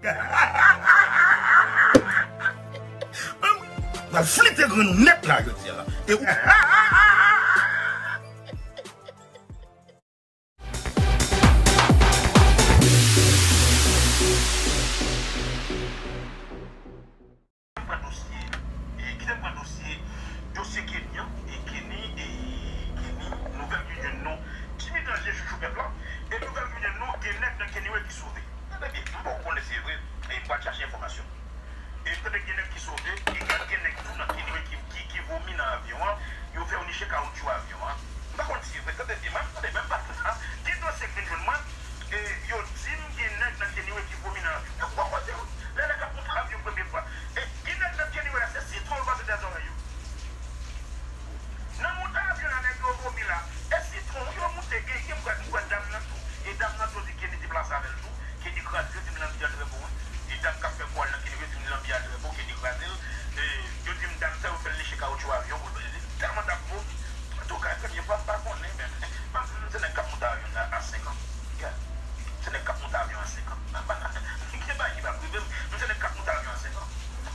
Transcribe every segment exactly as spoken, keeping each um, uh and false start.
M ap flite grenn ou nèt la jodi a la. E ou pran dosye, e, ki te pran dosye, dosye Kenny an, e Kenny, e Kenny, nouvèl ki vin jwenn nou, Jimmy Danje, chouchou pèp la, e nouvèl ki vin jwenn nou, gen nèg nan Kenny Way ki sove. Tande byen, m poko konnen si se vre, e m pral chache enfòmasyon. E m tande gen nèg ki sove, e gen, gen nèg tou nan Kenny Way ki, ki, ki vomi nan avyon an, yo fè yo niche kawotchou avyon an. M pa konn si se vre, tande byen, mwen, tande, mwen pa konn sa. Gen dosye k vin jwenn mwen, e yo di m gen nèg nan Kenny Way ki vomi nan avyon. E gwo koze wi. Lè nèg ap monte avyon premye fwa. E gen nèg nan Kenny Way la, se sitwon yo pase dèyè zòrèy yo. Nan monte avyon la, nèg yo vomi la. E sitwon wi yo moute, gen, gen, m kwè, m kwè dam nan tou. E dam nan tou di Kenny deplase avè l tou. Kenny kraze, yo di m lanbi a trè bon wi. E dam k ap fè kò l nan Kenny Way di m lanbi a trè bon, Kenny kraze l. E yo di m dam sa yo fè l niche kawotchou avyon pou l, tèlman t ap vo. Antouka, premye fwa m pa konnen, men m, m se nèg k ap monte avyon a, a senk an. Yeah. M se nèg k ap monte avyon a senk an. Gen bagay ki p ap rive m, m se nèg k ap monte avyon a senk an.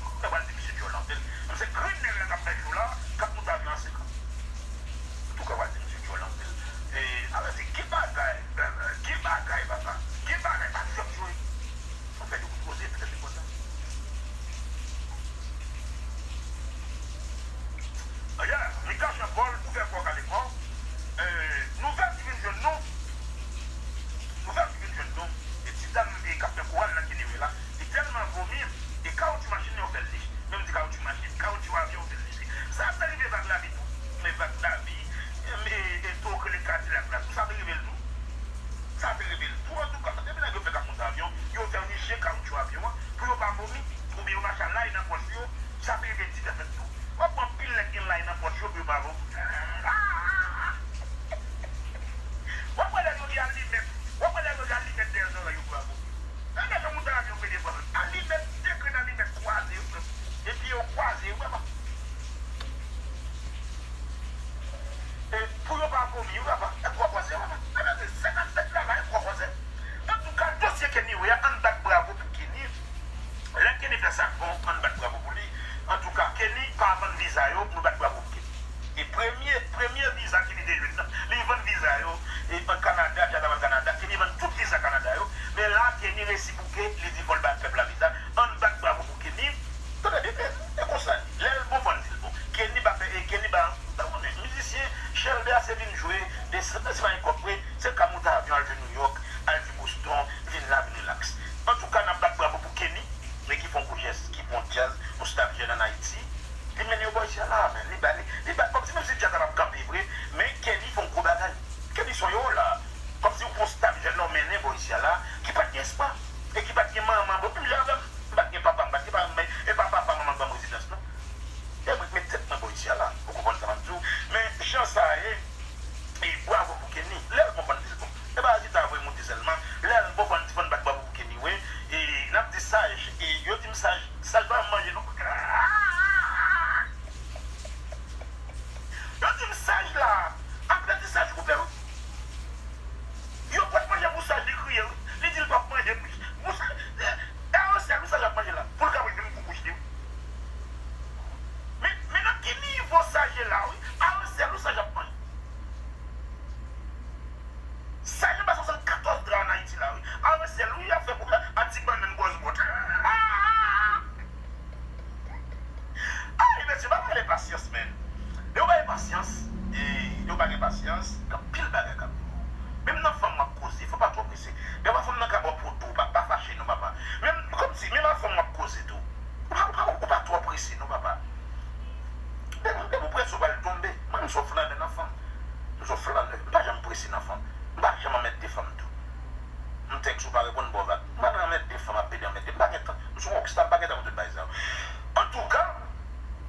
Ou pral di misye dyòl anpil. M se grenn nèg la k ap fè cho la, k ap monte avyon a senk an. Antouka, w pral di misye dyòl anpil. E, sa vle di, gen bagay, gen bagay, papa. Gen bagay, pa jwe ap jwe. Anfèt, yo poze, petèt se konsa. Aya, Mika Jean Paul, ouvè kò w, kale kò w. E, nouvèl ki vin jwenn nou, nouvèl ki vin jwenn nou, e ti dam, e, k ap fè koral nan Kenny Way la, li tèlman vomi, e kawotchou machin yo fè l niche. Menm di kawotchou machin, kawotchou avyon yo fè l niche. Sa te rive Vag Lavi tou. Men Vag Lavi, e, e, e, tou k rele Kadilak la tou, sa te rive l tou. Sa te rive l tou. Antouka, depi nèg yo fè k ap monte avyon, yo fè niche kawotchou avyon an pou yo pa vomi, oubyen yo mache a lay nan pòch yo, sa te rive Ti Fèfèt tou. W ap wè anpil nèg gen lay nan pòch yo pou yo pa vomi. W ap wè nèg yo gen alimèt, w ap wè nèg yo gen alimèt dèyè zòrèy yo pou yo pa vomi. Lè nèg yo monte avyon premye fwa, alimèt, de grenn alimèt kwaze, epi yo kwaze, wi, papa. E pou yo pa vomi, wi, papa. E gwo koze, papa. Sa vle di, senkant mèt travay, e gwo koze. Antouka, dosye Kenny Way a, ann bat bravo pou Kenny. Lè Kenny fè sa k bon, ann bat bravo pou li. Antouka, Kenny pa vann viza yo, nou bat bravo pou Kenny. E premye, premye viza Kenny te jwenn nan, li vann viza yo, e an Kanada, Djaz ap al Kanada, Kenny vann tout viza Kanada yo. Men la, Kenny resi bouke, li di fò l ba pèp la viza. Ann bat bravo pou Kenny. Tande byen, e, e konsa, lè l bon, fò n di l bon. Kenny pa fè, e Kenny pa, ou ta konnen, mizisyen, Shelby ase vin jwe, desann, se pa yon kòb vre, se ka monte avyon al jwe New York, al jwe Boston, vin la, vin relax. Antouka, n ap bat bravo pou Kenny, men ki fè yon gwo jès, ki pran djaz, yon staff jèn ann Ayiti. Li mennen yo bò isi a la, men li ba, li, li ba, kòmsi menm si djaz la p ap kanpe vre, men Kenny fè yon gwo bagay. Kenny se yon hero la. Kòmsi ou pran yon staff jèn nan w mennen bò isi a la, ki pa t gen espwa, e ki pa t gen manman, bon, menm jan avè m, m pa t gen papa, m pa t gen paran, men e pa papa, manman k ban m rezidans, non. E mwen k met tèt mwen bò isi a la, ou konprann sa m ap di w. Men jan sa ye, e bravo pou Kenny. Lè l bon, fò n di l bon. E pa chita voye monte sèlman. Lè l bon, fò n di, fò n bat bravo pou Kenny, wi. E n ap di Saj, e yo di m Saj, Saj pa janm manje, non. Yo di m Saj la, apre ti Saj koupe, wi. Yo pot manje pou Saj, li kriye, wi. Li di l p ap manje pou, pou Saj. E, e, se pou Saj ap manje la. Pou l ka manje, pou bouch li, wi. Men, men nan ki nivo Saj ye la, wi. A, se pou Saj ap manje. Saj anba swasannkatòz dra ann Ayiti la, wi. A, se l, wi, y ap fè pou a ti bannann gwòs bòt. Ay, mesye, pa pale pasyans, men. Lè w pa gen pasyans, e, lè w pa gen pasyans, gen anpil bagay k ap vin ou. Menm nan fanm w ap koze, fò w pa twò prese. Gen fwa fanm nan ka ba w poto, pa, pa fache non, papa. Menm, kòmsi, menm a fanm w ap koze tou. Ou pa, ou pa, ou pa twò prese non, papa. Depi, depi w prese, w pral tonbe. Mwen, m se yon flannè nan fanm. M se yon flannè. M pa janm prese nan fanm. M pa janm anmède fanm tou. M tèks ou pa reponn, ba w vag. M pa nan anmède fanm, ap pede anmède. M pa gen tan. M se yon rockstar, m pa gen tan pou tout bagay sa yo. Antouka,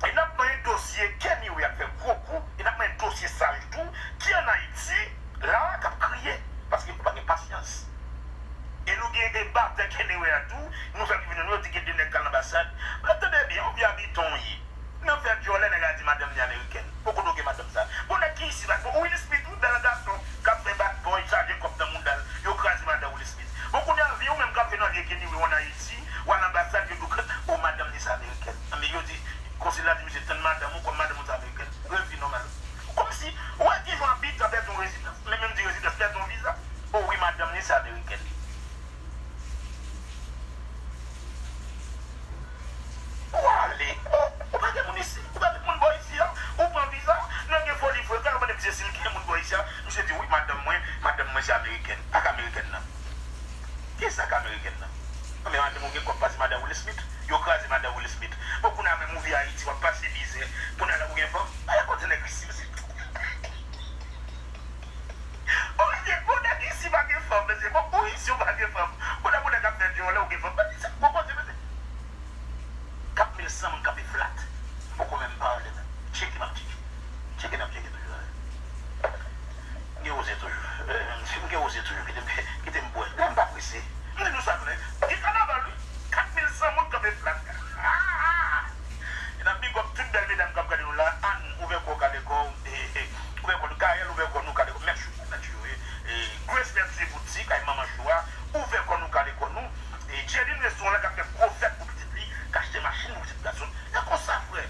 e n ap manyen dosye Kenny Way ap fè gwo kou, e n ap manyen dosye Saj tou, ki ann Ayiti, la, k ap kriye, paske yo pa gen pasyans. E nou gen e batè Kenny Way a tou, nouvèl ki vin nou, yo di gen de nèg k al anbasad. Men tande byen, yon vye abitan w ye. Nan fè djòlè, nèg la di madanm li amerikèn. Poko dwe gen madanm sa. Bon, nèg ki isi la, bon, Will Smith, wi, bèl gason, k ap fè bad boy, chaje kòb nan mouda l, yo kraze madanm Will Smith. Bon, kounye a, vye ou menm k ap viv nan vye Kenny Way ann Ayiti, madan Will Smith, yo kraze madan Will Smith. Bon, kounye a menm ou viv Ayiti, w ap pase mizè. Kounye a la ou gen fanm. Ay, kote nèg isi, mesye. Ou gen, ou nèg isi pa gen fanm, mesye. Bon, ou isi ou pa gen fanm. Kounye a pou nèg ap fè vyole ou gen fanm. Bon, kote, mesye. Kat mil san moun kanpe flat. M poko menm pale menm. Tcheke m ap tcheke. Tcheke n ap tcheke toujou. M gen woze toujou. Eh, si m gen woze toujou, kite m, kite m bwè. La m pa prese. M di nou sa klè. Gen kanaval, wi. Kat mil san moun kanpe flat. E n ap big up tout bèl medam k ap gade nou la. Ann, ouvè kò w, kale kò w. E, e, ouvè kò nou. Kayèl, ouvè kò nou, kale kò. Mèt Chou, Mèt Chou, e, e, Grace Mèt Chou, boutik, kay manman Chou a. Ouvè kò nou, kale kò nou. E Djelin restoran la k ap fè gwo fèt pou pitit li, k achte machin pou pitit gason l. E konsa, frè.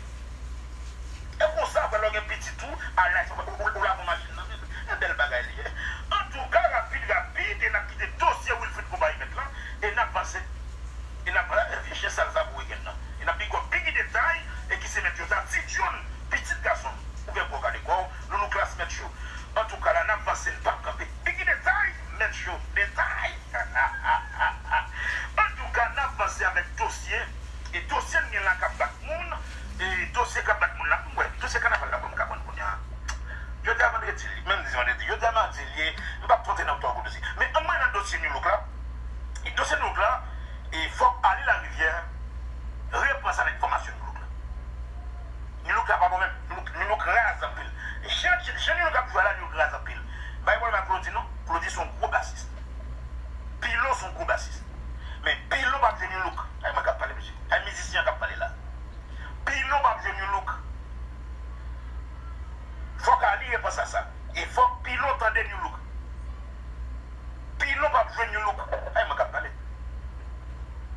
E konsa, frè, lè w gen pitit ou, a laj, ou, ou, ou lave machin nan, men, e bèl bagay li ye. Antouka, rapid, rapid, e n ap kite dosye Wilfrid Conbaye mèt lan, e n ap vanse. E n ap, e, vye chen sal sa pou wikenn nan. E n ap big up Biggy Detay, e ki se mèt yo sa, Ti John, pitit gason m. Ouvè kò w, kale kò w, Loulou Klass, Mèt Chou. Antouka, la, n ap vanse, n p ap kanpe. Biggy Detay, Mèt Chou, Detay. Antouka, n ap vanse avèk dosye. E dosye n gen la k ap bat moun. E dosye k ap bat moun la. M wè, dosye kanaval la, bon, m ka konn kounye a. Jodi a vandredi, menm di vandredi. Jodi a madi l ye. M p ap twò antre nan twò gwo dosye. Men ann mwen nan dosye New Look la. E dosye New Look la, e fòk Arly Larivière reprann sa nan fòmasyon New Look la. New Look la pa bon menm. New Look, New Look raz anpil. Jan, jan New Look ap jwe la, New Look raz anpil. Bay pwoblèm ak Claudy non. Claudy se yon gwo basis. Pilo se yon gwo basis. Men Pilo p ap jwe New Look. Ay mwen k ap pale, mesye. Ay mizisyen an k ap pale la. Pilo p ap jwe New Look. Fòk Arly repanse sa. E fòk Pilo tande New Look. Pilo p ap jwe New Look. Ay mwen k ap pale.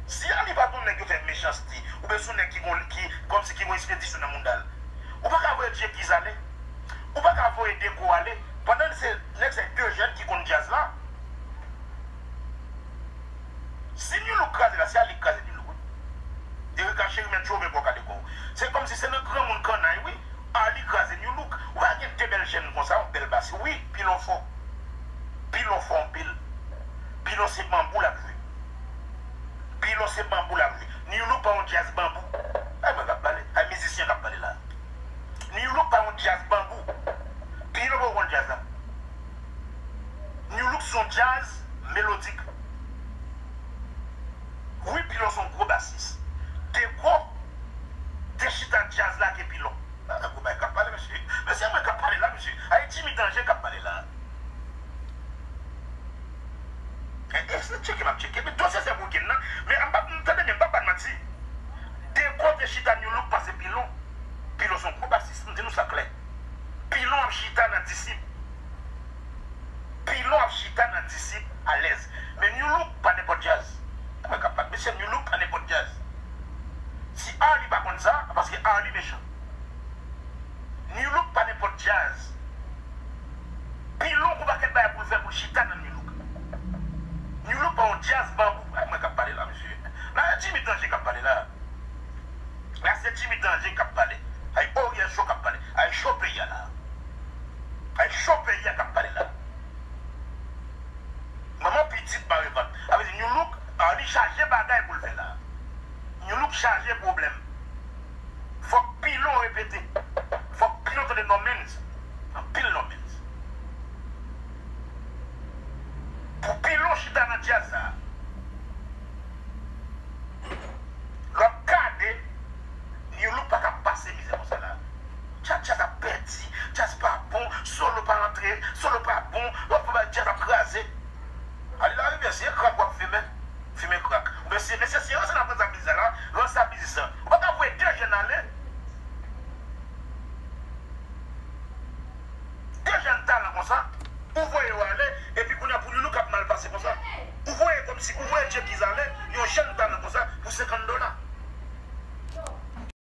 Si Arly pa t yon nèg yo fè mechanste, oubyen se yon nèg ki gon, ki, kòmsi ki gon espedisyon nan mouda l, ou pa ka voye Jekiz ale. Ou pa ka voye Deko ale. Pandan se nèg se de jèn ki konn djaz la. Si New Look kraze la, se Arly k kraze New Look, wi. Erika Cheri, Mèt Chou, ouvè kò w, kale kò w. Se kòmsi se nan granmoun kannay, wi. Arly kraze New Look. Ou pa gen de bèl jèn konsa, yon bèl bas. Wi, Pilon fò. Pilon fò anpil. Pilon se banbou l ap jwe. Pilon se banbou l ap jwe. New Look pa yon djaz banbou. Ay mwen k ap pale. Ay mizisyen k ap pale la. New Look pa yon djaz banbou. Pilon pa yon djaz la. New Look se yon djaz melodik. Wi, Pilon se yon gwo basis. Deko te chita djaz la ke Pilon. Ah, gwo bagay k ap pale, mesye. Mesye, mwen k ap pale la, mesye. Ay Jimmy Danje k ap pale la. E, e, se tcheke m ap tcheke. Men dosye se pou gen nan. Men m p ap, tande byen, m p ap ba n manti. Deko te chita New Look pase Pilon. Pilon se yon gwo basis. M di nou sa klè. Pilon ap chita nan disip. Pilon ap chita nan disip alèz. Men New Look pa nenpòt djaz. Mwen k ap pale, mesye, New Look pa nenpòt djaz. Si Arly pa konn sa, paske Arly mechan. New Look pa nenpòt djaz. Pilon gon pakèt bagay pou l fè pou l chita nan New Look. New Look pa yon djaz banbou. Ay, mwen k ap pale la, mesye. La, e Jimmy Danje k ap pale la. La, se Jimmy Danje k ap pale. Ay, Oriel Cho k ap pale. Ay, cho peyi a la. Ay, cho peyi a k ap pale la. Manman pitit mare vant. Sa vle di New Look, Arly chaje bagay pou l fè la. New Look chaje pwoblèm. Fòk Pilon repete. Fòk Pilon tande No Man's. Anpil No Man's. Pou Pilon chita nan djaz sa. Lè w ap gade, New Look pa ka pase mizè konsa la. Djaz, djaz ap pèdi, djaz pa bon, solo pa antre, solo pa bon, w ap fè bay djaz ap kraze. Arly Larivière, se krak w ap fimen, fimen krak. Oubyen se, mesye, se ranse n ap ranse ak biznis la, ranse ak biznis la. Ou pa ka voye de jèn ale,